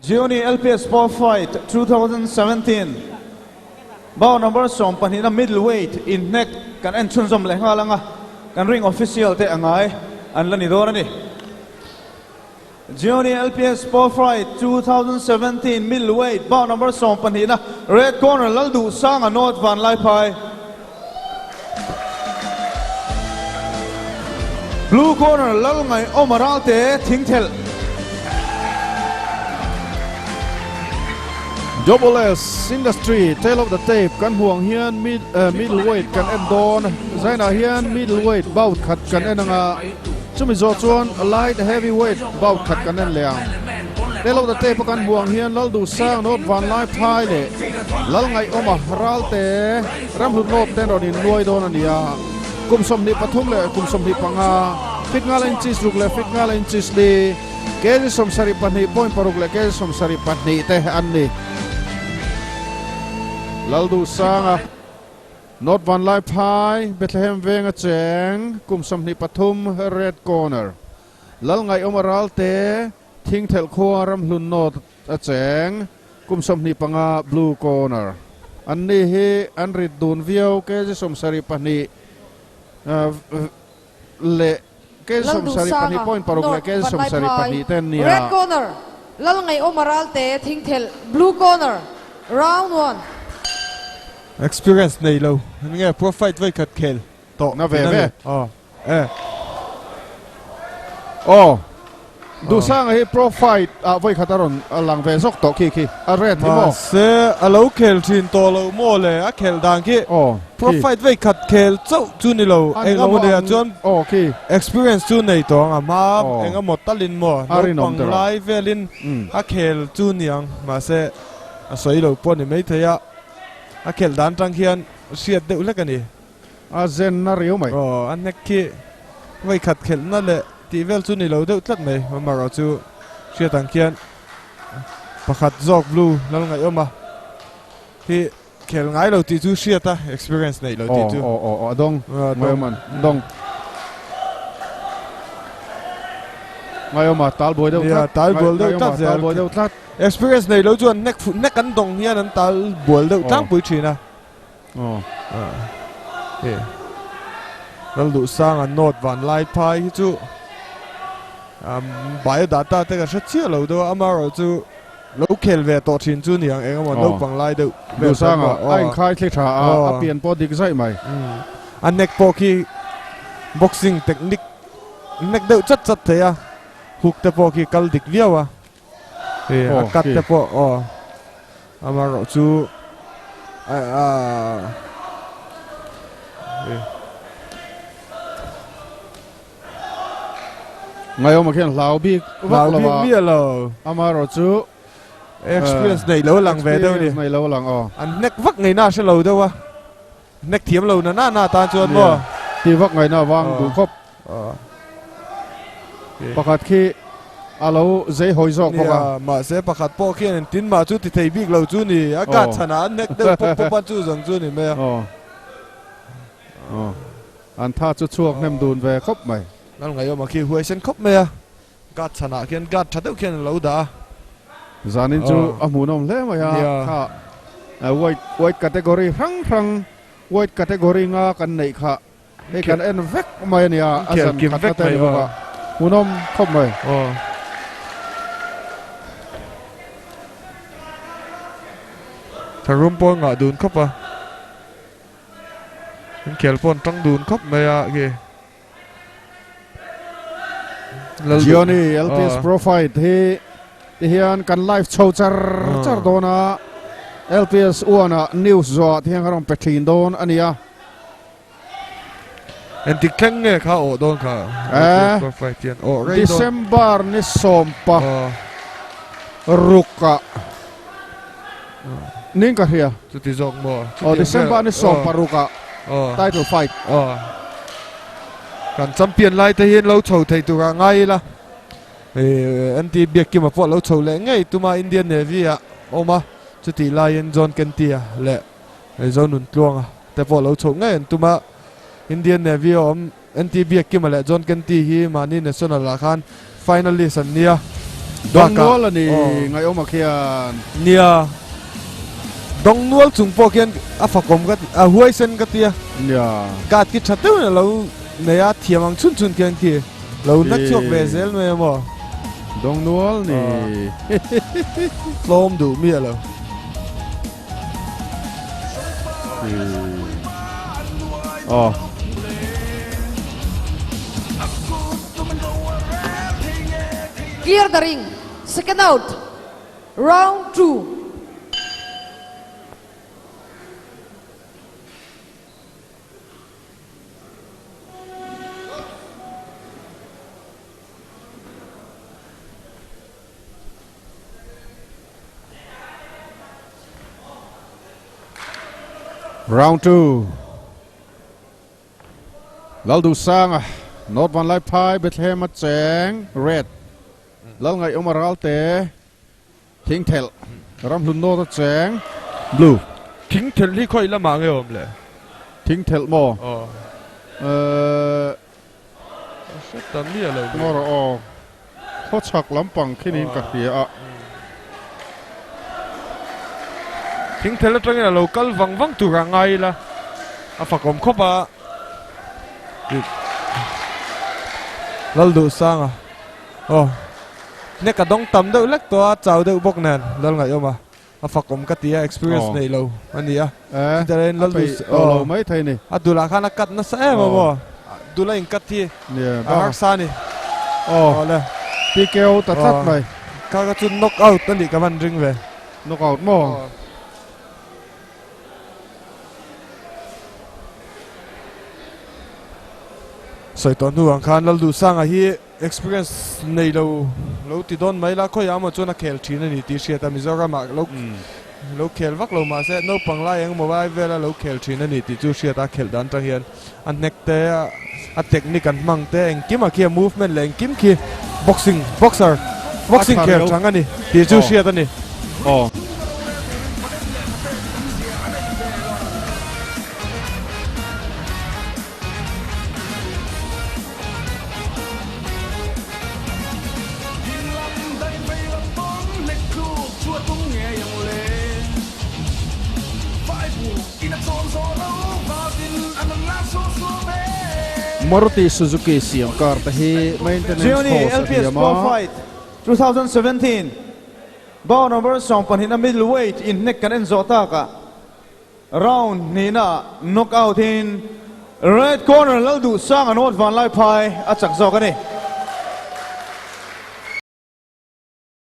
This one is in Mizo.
Gionee LPS Pro Fight 2017 Bout number sawmpahnihna middleweight inhnek kan en chhunzawm leh nghal anga kan ring official te a ngai an la ni dawn a ni. Gionee LPS Pro Fight 2017 middleweight bout number sawmpahnihna red corner Lalduhsanga North Vanlaiphai Blue corner Lalngaihawma Ralte Thingthelh. Double S Industry Tale of the Tape kan hmu ang hian middleweight kan en dawn. Zainah hian middleweight bout khat kan en anga chumi zawh chuan light heavyweight bout khat kan en leh ang. Tale of the Tape a kan hmu ang hian Lalduhsang North Vanlaiphai leh Lalngaihawma Ralte Ramhlut North ten rawn innuai dawn a ni a, kum 23 leh kum 25, feet nga la inches ruk leh feet nga la inches li, kg 72.6 leh kg 72 te an ni. Lalduhsanga, North Vanlaiphai, Bethlehem Venga cheng, kum 23, Red Corner. Lalngaihawma Ralte, Thingthelh khua Ramhlun North a cheng, kum 25 Blue Corner. An ni hi an rit dun viau kg 72 leh kg Lalduhsanga, 72.6 leh North kg Vanlaiphai, 72 te an ni a. Red Corner, Lalngaihawma Ralte, Thingthelh, Blue Corner, Round one. Experience nei lo nge pro fight vei khat khel tawh Na ve ve. Aw e. Aw. Duhsanga hi pro fight ah vawi khat a rawn lang ve zawk tawh khi khi a red hi maw. Mahse a lo khel thin tawh lo maw le a khel dan khi pro fight vawi khat khel chauh chu ni lo eng emaw nia chuan aw khi experience chu nei tawh ang a hma eng emaw talin maw naupang lai velin a khel chu niang mahse a sawi lo pawh ni maithei a a khel dan tang khian hriat deuh hlek a ni. A zen na riau mai. Aw, a hnek khi vawi khat khelhna leh tih vel chu ni lo deuh tlat mai. Amaherawh chu hriat ang khian pakhat zawk blue lal ngaihawm a hi khel ngai lo tih chu hriat a, experience neih lo tih chu. Aw, aw, aw, a dawng. Ngaihawm an dawng. Ngaihawm a tal buai deuh tlat. Nia, tal bual deuh tlat zel. Tal buai deuh tlat. Experience nei lo chu an hnek fuh, hnek an dawng hian an tal bual deuh tlangpui thin a. Aw. He Lalduhsanga note van lai phai hi chu biodata te ka hre chiah lo deuh a, amaherawh chu lo khel ve tawh thin chu niang eng emaw naupang lai deuh vel Duhsanga a inkhai thli tha a, a pian pawh dik zaih mai. A neck pawh khi boxing technique nek deuh chat chat thei a, hook te pawh khi kal dik viau a. He a cut te pawh aw amaherawh chu Ngaiawma khian hlau bik vak lo a miah lo amaherawh chu experience nei lo lang ve deuh ni experience nei lo lang aw an hnek vak ngaihna a hre lo deuh a hnek thiam lo na na na tan chuan maw ti vak ngaihna avang duh khawp Pakhat khi a lo zei hawi zawk bawk a. Nia, mahse pakhat pawh khian engtin mah chu ti thei bik lo chu ni. A kah chhanah an hnek deuh pawp pawp a, chu zawng chu ni mai a. Aw. Aw. An tha chu chhuak hnem dun ve khawp mai. Lalngaihawma khi huaisen khawp mai a. Guard chhanah khian guard tha deuh khian a lo dah a. Zanin chu a hmuhnawm hle mai a. Kha weight weight category hrang hrang weight category nga kan neih kha. Hei kan en vek mai a nia, a zan khat na te a ni bawk a, hmuhnawm khawp mai. Tharum pawh ngah dun khawp a, an khel pawh an tang dun khawp mai a khi. Gioni LPS Pro Fight hi ti hian kan live chho char char dawn a, LPS uan ah news zawh ah ti hian kan rawn pe thin dawn a nia. Engtik thleng nge kha awh dawn kha? Eh, December ni sawmpa rukah ning ka hria. Chuti zawk maw? Aw, December ni sawmpa rukah title fight. Aw, kan champion lai te hian lo chho thei turah ngai ila. NT Biakkima pawh lo chho leh ngei tuma Indian Navy ah awm a, chutih laiin John Kenty-a leh Zonuntluanga te pawh lo chhoh ngei an tum a, Indian Navy a awm NT Biakkima leh John Kenty hi mahni national ah khan finalist an nia. Dawng nual a ni ngaihawm ah khian. Nia, dawng nual chung pawh khian a fakawm ka ti, a huaisen ka ti a. Nia. Guard khi tha deuhin a lo nei a, thiam ang chhun chhun khian khi lo na chhuak ve zel mai a maw. Dawng nual ni. Tlawm duh miah lo. Aw. Clear the ring. Second out. Round 2. Round 2. Lalduhsanga, North Vanlaiphai, Bethlehem a cheng, Red. Lalngaihawma Ralte, Thingthelh, Ramhlun North a cheng, Blue. Thingthelh hi khawi lamah nge awm le? Thingthelh maw? Aw. Ehh. A hre ta miah lo mai. Ngawr aw. Khawchhak lampang khinin ka hria a. Thingthel atangin a lo kal vang vang tur a ngai ila a fakawm khawp a. Lalduhsanga aw hnek a dawng tam deuh lek tawh a, chau deuh bawk nen Lalngaihawm a. A fakawm ka ti a, experience nei lo a ni a. Chutah Lal duh tawh lo mai thei ni. A dulah khan a cut nasa em a maw? Dul a in cut hi a harsa a ni. Aw le. TKO ta tlat mai. Kha kha chu knock out a nih ka van ring ve. Knock out maw? Sawi tawh hnu ang khan Lalduhsanga hi Experience nei lo lo ti dawn mai la, khawiah amaw chuan a khel thin a ni tih hriat a, Mizoramah lo lo khel vak lo mahse naupang lai eng mobile vela lo khel thin a ni tih chu hriat a, khelh dan atang hian a hnek te a technique an hmang te engkim ah khi a movement leh engkim khi boxing boxer boxing khel thang a ni tih chu hriat a ni. Maruti Suzuki siam car te hi maintenance Gioni cost a LPS hniam Pro a. Fight 2017 Bout number 25 na middleweight inhnek kan en zawh takah Round hnihna knockout in Red Corner Lalduhsanga North Vanlaiphai a chak zawk a ni.